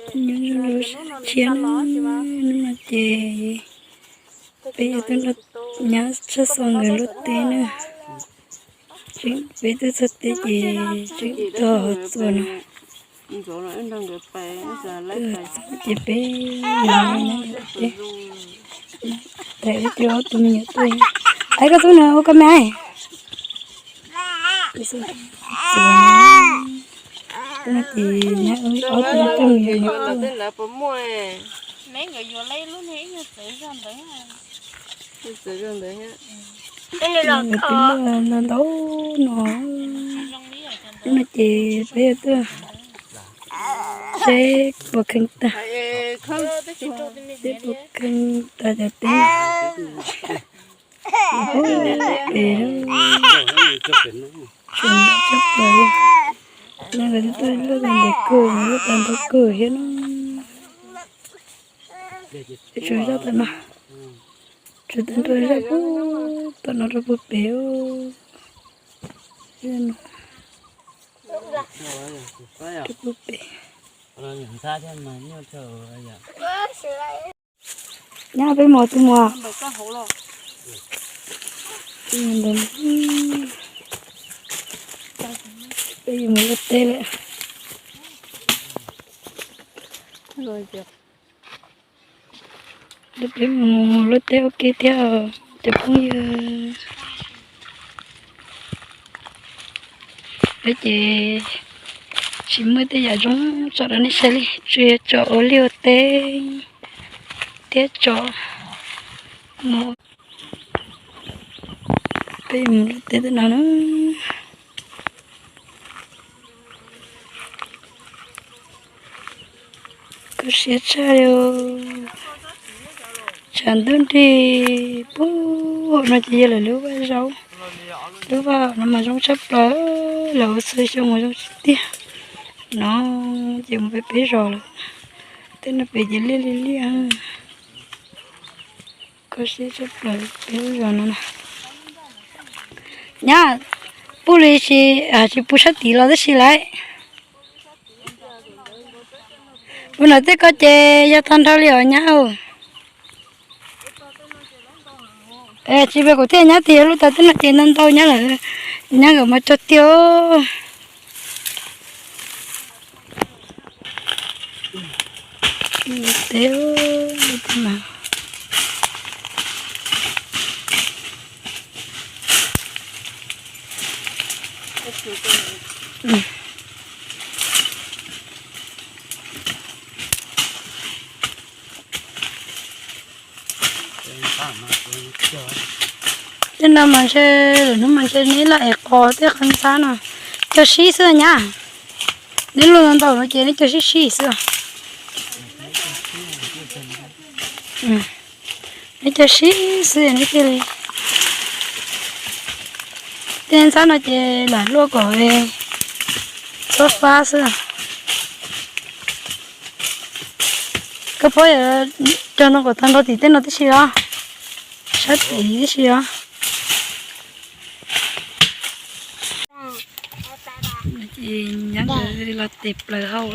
Nyob zoo rau sab Tshiab na, hnub no ces peb yuav tuaj nrog nyab Tshaj Xo nkawd luaj teb na. Peb tuaj txog teb ces tseem tuaj hov txuas no. Ces peb mus luaj teb, thaiv ib co ob tug me nyuam tuaj. Aib, koj tub nws ua koj me. Txuas no ces nyab ob tug me tub me nyuam no tuaj. Nkawd twb luaj ntau ntau no, hnub no ces peb yuav tuaj saib puas kheev tag, saib puas kheev tag cov teb. Pem tsuas ntau tshaj plaws li. No nkawd twb tuaj luaj tau ntev kawg, luaj tau ntau kawg thiab no. Tsuas zaj tom no, tsuas tau nrog zaj puag tom no rau puag pem. Rau puag pem. Nyab peb mus tus muam. Peb yuav mus luaj teb lawm. Peb mus luaj teb ua ke thiab cov phooj ywg. Peb ces tsis muaj tej yam zoo tsom rau nej saib li, tsuas yog tsom ua liaj ua teb thiab tsom mus. Peb mus luaj teb tej no na. Kho siab tshaj li. Tshav ntuj nrig puag hauv no ces yog lawv lub vaj zaub. Lub vaj no mas zoo tshaj plaws, lawv ua txhua xyoo mas zoo tiag tiag. No ces mus peb peb zos lawm. Tej no pem ces liaj li liaj. Kho siab tshaj plaws peb lub zos no na. Nyab, pub li tsis, tsis pub sab tid los tab sis lawm. Ua ntawm tej ko ces yog tag nrho li os nyab. Tsis pes kuv thiaj nyab tiag, lub tag tej no ces ntau ntau nyab lawm, nyab nkawd mas cog tiag. Teb mas Tej no mas ntshe lwm hnub mas ntshe neb laj es qos tej qhov ntxhab no cog sib xwb nyab. Neb luaj ntau no ces neb cog sib sib xwb. Neb cog sib xwb neb thiaj li. Tej ntxhab no ces lam luaj kom txhob fab xwb. Koj phob cog no kom tag nrho tim tej no tib si os, sab tim tib si os. Ces nyab nkawd los tes plaws hau.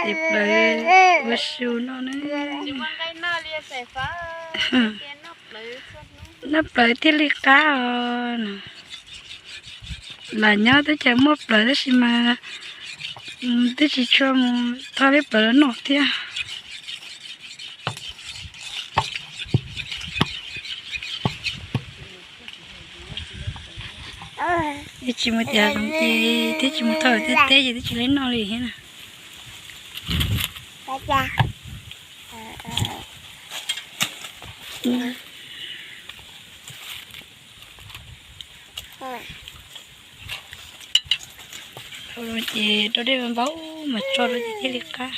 Tes plaws ua su noj ne. Noj plaws thiaj li qab os. Lam nyob teb chaws muaj plaws tab sis mas twb tsis tshua mus thauj li plaws noj thiab. Twb tsis mus tiav zoov ces twb tsis mus thauj tej teb ces twb tsis li noj li thiab na. Hau no ces rau dej npau mas tso rau ces thiaj li qab,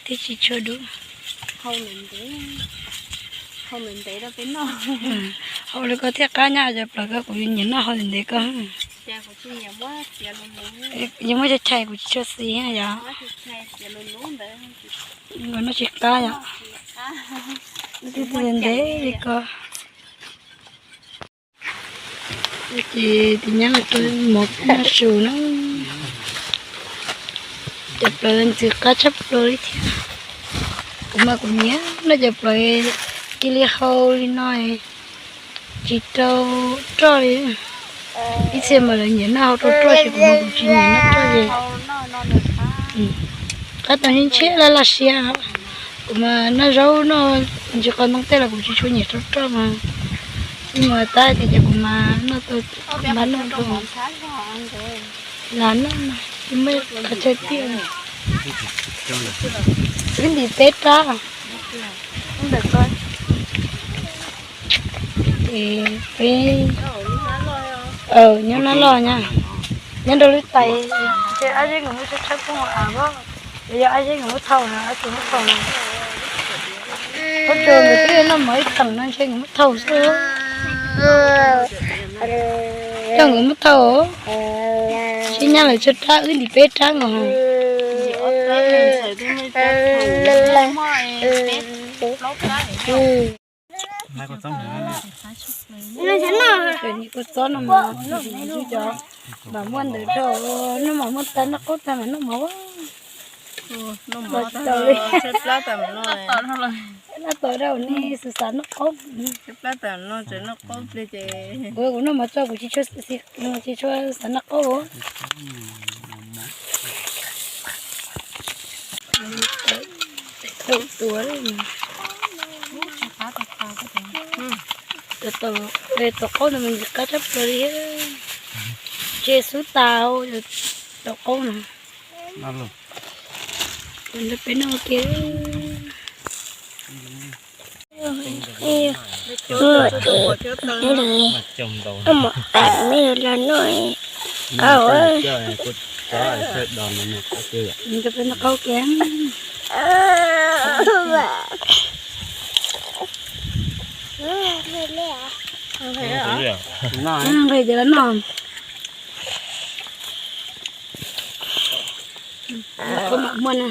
thiaj tsis tshua dub. Hau ntev ntev rau peb noj. Hau li ko thiaj qab nyab, cov plaws ko kuv nyiam noj hau ntev ko. Yog muab chais chais kuv tsis tshua xis yom. Noj tsis qab yom. Ntev li ko. Ces tus nyab los rau mov noj su na. Cov plaws ntxim qab tshaj plaws li thiab. Kuv mas kuv nyiam noj cov plaws cia li hau li no, tsis rau roj li. Ib txhia mas lawv nyiam noj hau rau roj ces kuv mas kuv tsis nyiam noj roj li. Qab tau ntshiab laj laj siab. Kuv mas noj zaub noj ntsis qos ntoo tej los kuv tsis tshua nyiam rau roj mas. Ib mus tab tias ces kuv mas noj tau npab noj rau las noj mas tsis muaj qhov chaw tiag. Wb ntim peb rab. Peb nyob nab loj nyab, nyob nrau lub tais. Ces ab zeb nkawd muab tshab tshab poob av, yog ab zeb nkawd muab thau na, ab tsi muab thau na. Ab tsi nkawd twb noj mov ib teem no ntshe nkawd muab thau xwb. Coj nkawd muab thau. Sib nyab lawv tsawg rab, wb ntim peb rab nkaus. Kua txob no mas mam muaj ntawd rau, noj mov muaj tas noj qaub tas mas noj mov. Laj tom rau ne xav xav noj qaub. Kuv noj mov tso kuv tsis tshua xav noj qaub. Tau tuav li. Tau qaub no mas ntxim qab tshaj plaws li. Ntshe xub tas tau qaub no. Peb noj kiag. Mus mus mus los noj. Noj qaub kiag. Nqis ces los noj. Koj mam muaj na.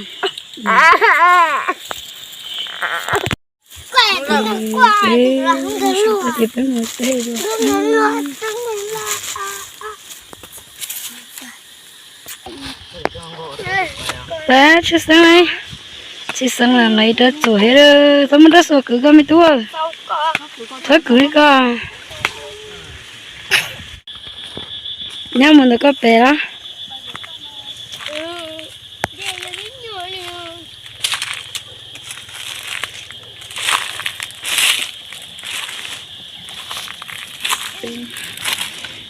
Peb, peb mus teb dua. Pab tshwj xeeb, tshwj xeeb los nqa ib rab txuas thiab. Txhob muab rab txuas kwv koj me tub, txhob kwv li koj. Nyob mus ntawm koj pem los.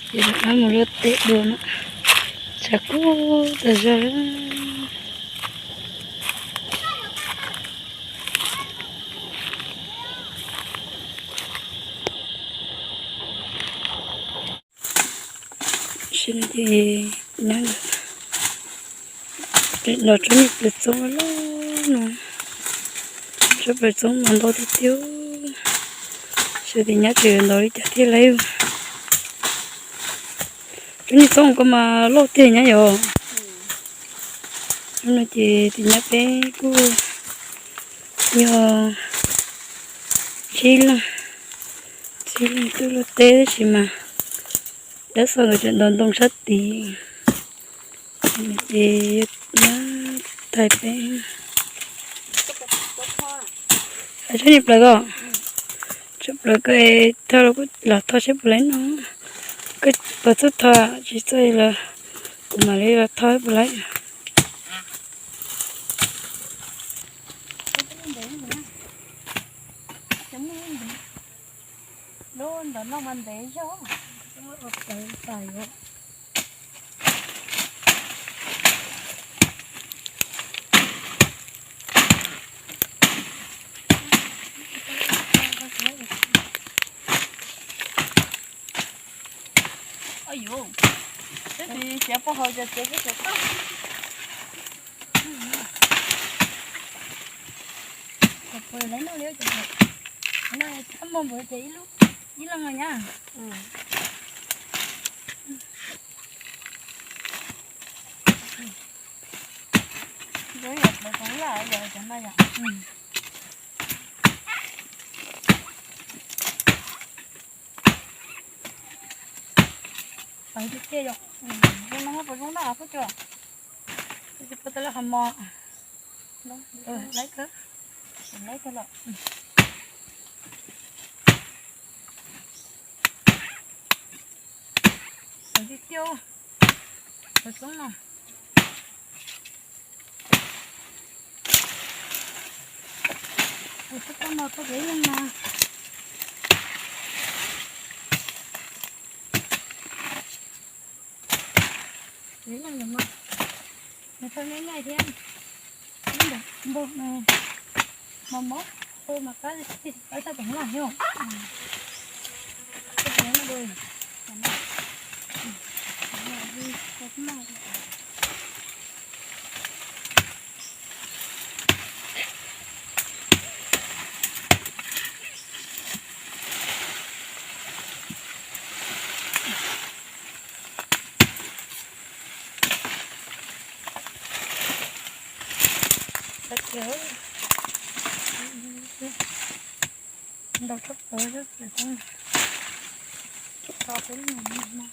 Ces rov qab mus luaj teb dua na. Tshav kub tas zog. Sim no ces nyab los tsob niag plaws txoob loj no, tsob plaws txoob mas ntau tiag tiag. Xyov tias nyab tseem yuav ntau li cas thiab lauj. Tsob niag txoob koj mas loj tiag nyab yom. Hnub no ces tus nyab peb kuj yog tsib leeg, tsib leeg tuaj luaj teb tab sis mas dab xo nkawd tseem ntaus ntoo sab tid. Ces nyab tais peb. Hais tsob niag plaws ko, tsob plaws ko thau los kuj lam thau seb puas laib noj. Koj puas txawj thau? Tsis txawj los kuv mam li los thau puas laib. Ib lub. Ib leeg no nyab. Yog plawv tau laj yog cov no yom. Pais tiag tiag yom. Zoo no puas zoo na Phub Cua? Tsis pub tau lawm qhov mos. Lawv kawg, lawv kawg lawm. Pais tiag tiag, pais txoob no. Ua txoj koj no txoj kev yeej na. Kev yeej no mas nws txhob nyab nyaij thiab. Npau no mos mos, mas qab qab txoj kev laj thiab. Ntau tshaj plaws xwb, tso peb lub no.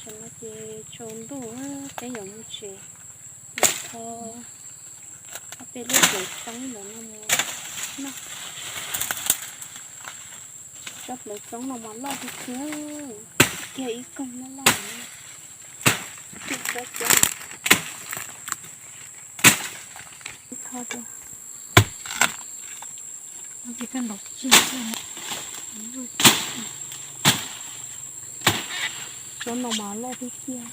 Tam no ces tsaus ntuj, peb yuav mus tsev, yuav tho ob peb lub plawv txoob ntawm no mus noj. Tsob plawv txoob no mas loj tiag tiag, kiag ib koog loj loj. Tib tsob coob, tho rau. Tsob no mas loj tiag tiag.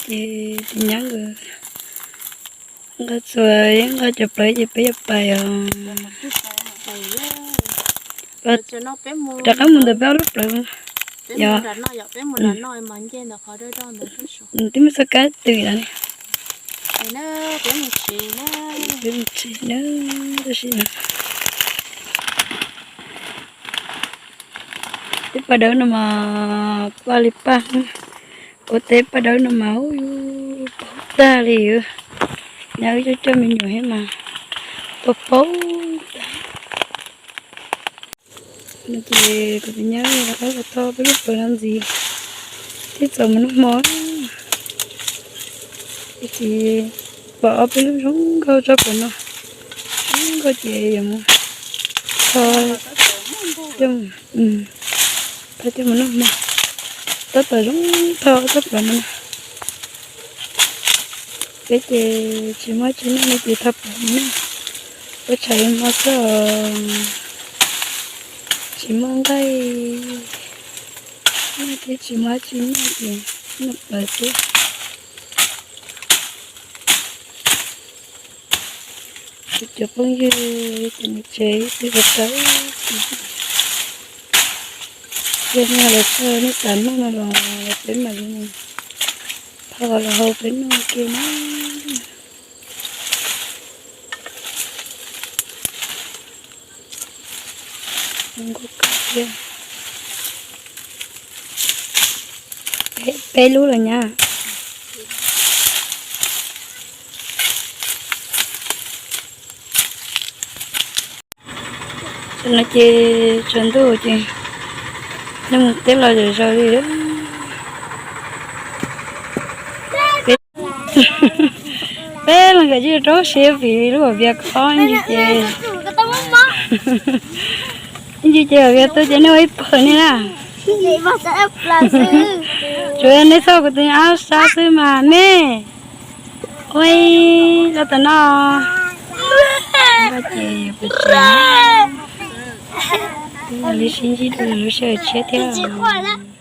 Ces tus nyab nkawd nqa txuas, nqa cov plawv ces peb yuav pais os. Rov qab mus ntawm peb ob lub plawv. Yog, twb muaj txoj kab twm lawm. Peb mus tsev na, tab sis no teb paj dawb no mas paj li paj, ua teb paj dawb no mas paub tag li. Nyab wb coj coj me nyuam thiab mas tau paub tag. No ces kuv tus nyab rov qab los tho peb lub plawv no ntxiv, thiab txaus mus noj hmo. Ces pom ob peb lub zoo nkauj tsob plawv no, zoo nkauj ces yuav mus tho, tho coj mus noj hmo. Tab tom zoo tho tsob plawv no. Peb ces tsis muaj tsis noj no ces tho plawv no, peb tshav hmo xwb, tsis muaj nqaij, noj ces tsis muaj tsis noj ces noj plawv xwb. Cov phooj ywg, ces mus tsev twb tau tau, yog nej los txog nej xav noj no los peb mam li mus tho los hau peb noj ua ke na. Nkauj kawg thiab. Peb lub los nyab. Tam no ces tsaus ntuj ces nej mus teb los zom zaws li. Peb los nkawd tsis rau siab vim lub hom phiaj khob ib ntsis ces, ib ntsis ces hom phiaj tuaj ces nej ua ib pawg nej na. Tsuas yog nej txhob kuv tus nyab sab xwb mas nej ua los tam no. Ces yog pes tsawg, twb yog li sib ntsib dua lub sij hawm tshiab thiab.